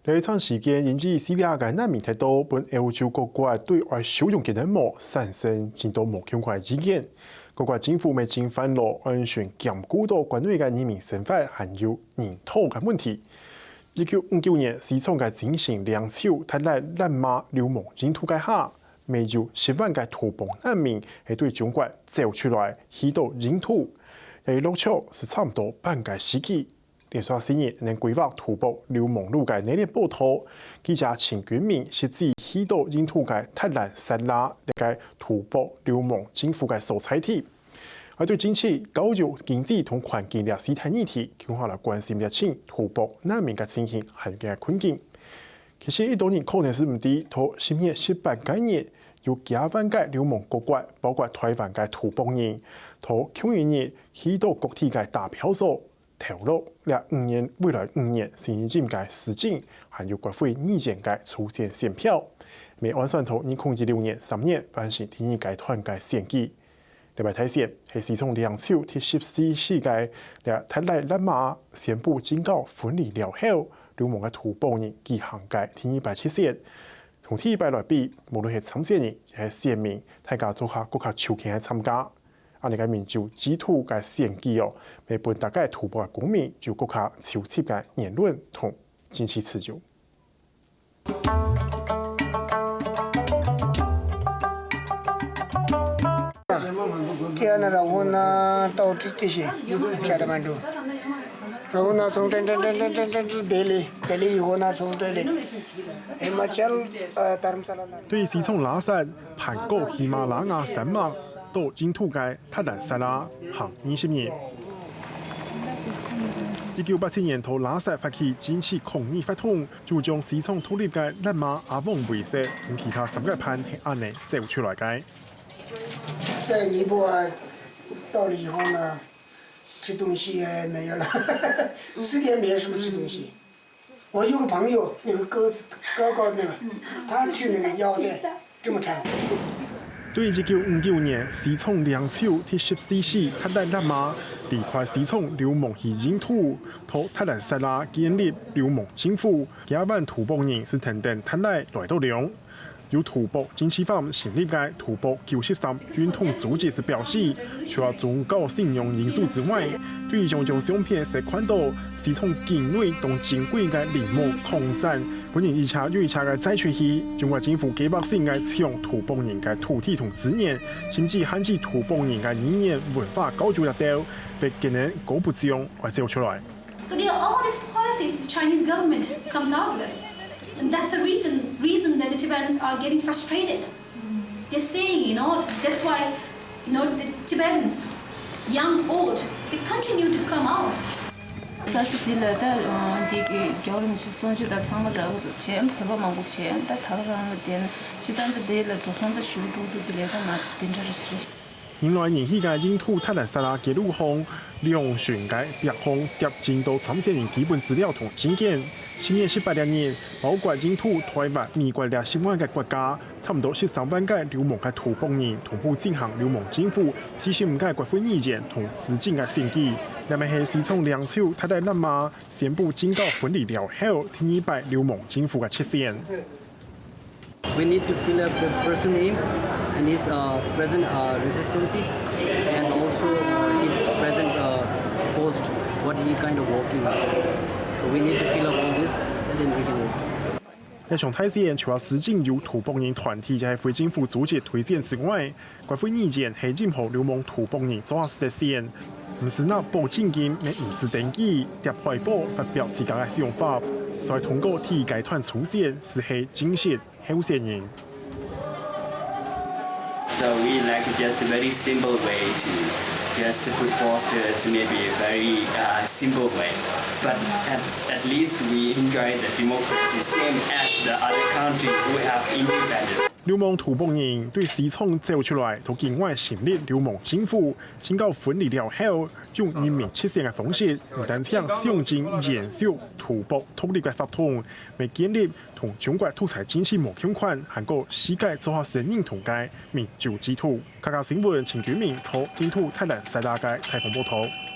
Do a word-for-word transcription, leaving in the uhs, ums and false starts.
有一段時間，因為敘利亞个難民忒多，分歐洲各國對愛收容佢等無產生真多無共款个意見。各國政府乜真煩惱，安全兼顧到國內个人民生活還有人道个問題。一九五九年，西藏个精神領袖達賴喇嘛流亡印度个下，乜有十萬个土邦難民係對中國走出來，去到印度。這一落腳係差毋多半個世紀。 連續四年能規劃土邦流亡路个內列報導，記者陳君明實際去到印度个達蘭薩拉這個土邦流亡政府个所在地。愛對政治、教育、經濟同環境這四大議題，共下來關心這群土邦難民个情形還有个困境。其實，一般人可能係毋知，到十月十八該日，有幾萬个流亡各國，包括臺灣个土邦人，到共一日去到各地个投票所， 投落這五年，未來五年新任个市長，還有國會議員个初選選票，乜按算到二零一六年三月完成第二階段个選舉。這擺大選係西藏領袖第十四世个這達賴喇嘛宣布政教分離了後，流亡个土邦人舉行个第二擺直選。同第一擺來比，無論係參選人抑係選民，大家做下更加抽籤个參加。 恁呢个民主制度个選舉哦，乜分逐個土邦个公民有更加自由个言論同政治自由。 天呐，然后呢，到这这些，加德满都，然后呢，从这这这这这这这德里，德里以后呢，从这里，哎，马切尔，呃，达尔马萨拉那里。 對西藏拉薩、盤古喜馬拉雅山脈到印度个達蘭薩拉行二十日。一九八七年，在拉薩發起政治抗議活動，主張西藏獨立个喇嘛阿旺維塞同其他三個伴係恁呢走出來个。在尼泊爾到了以后呢，吃东西也没有了，十天没有什么吃东西。 我有个朋友，那个高高高那个，他去那个腰带，这么长。 對一九五九年，西藏領袖第十四世達賴喇嘛離開西藏流亡去印度，在達蘭薩拉建立流亡政府，幾萬土邦人係跈等達賴來到兩。 由土邦政治犯成立个土邦九十三運動組織係表示，除了宗教信仰因素之外，對於這張相片係看到西藏境內當珍貴个林木礦產，分人一車又一車个載出去，中國政府計畫性个搶土邦人个土地同資源，甚至限制土邦人个語言、文化交流這兜，會見人高不將會走出來。 So there are all these policies the Chinese government comes out with. And that's the reason, reason that the Tibetans are getting frustrated. They're saying, you know, that's why, you know, the Tibetans, young, old, they continue to come out. ས་ཆ་འདི་ལ་ད་འདི་གི་རྒྱལ་བ་རིན་པོ་ཆེ་གསུང་ཆོས་དང་ཚང་མ་འདྲ་བོ་བྱས་བོད་པ་མང་པོ་བྱས་ད་ད་ག་རང་ལ་བསྡད་ན་ཤི་ད་འདི་འདི་ལ་འགྲོ་སོང་ད་ཞུ་འགྲོ་འདུག་འདི་ལས་ད་མ་འདི་འདྲ་རེ་རེ། 迎來人氣个印度達蘭薩拉街路項，兩脣个壁項貼真多參選人基本資料同證件。十月十八日，包括印度、臺灣、美國這十萬个國家，差毋多十三萬个流亡个土邦人同步進行流亡政府四十五个國會議員同市長个選舉。這乜係西藏領袖達賴喇嘛宣布政教分離了後，第二擺流亡政府个出現。 We need to fill up the person name and his uh, present uh, residency and also uh, his present uh, post, what he kind of working on. So we need to fill up all this and then we can vote. 這場大選除了市長由土邦人團體抑係非政府組織推薦之外，國會議員係任何流亡土邦人做下事个選。毋使拿保證金，乜毋使登記，貼海報發表自家个想法，所以通過第一階段初選，就係正式 候選人。 So we like just a very simple way to just put posters, maybe a very uh, simple way. But at, at least we enjoy the democracy same as the other country who have independence. 流亡土邦人對西藏走出來，在境外成立流亡政府，政教分離了後，用人民直選个方式，毋單淨象徵延續土邦獨立个法統，乜建立 同中國獨裁政治無共款，還過世界做下先認同个民主制度。客家新聞陳君明在印度達蘭薩拉个採訪報導。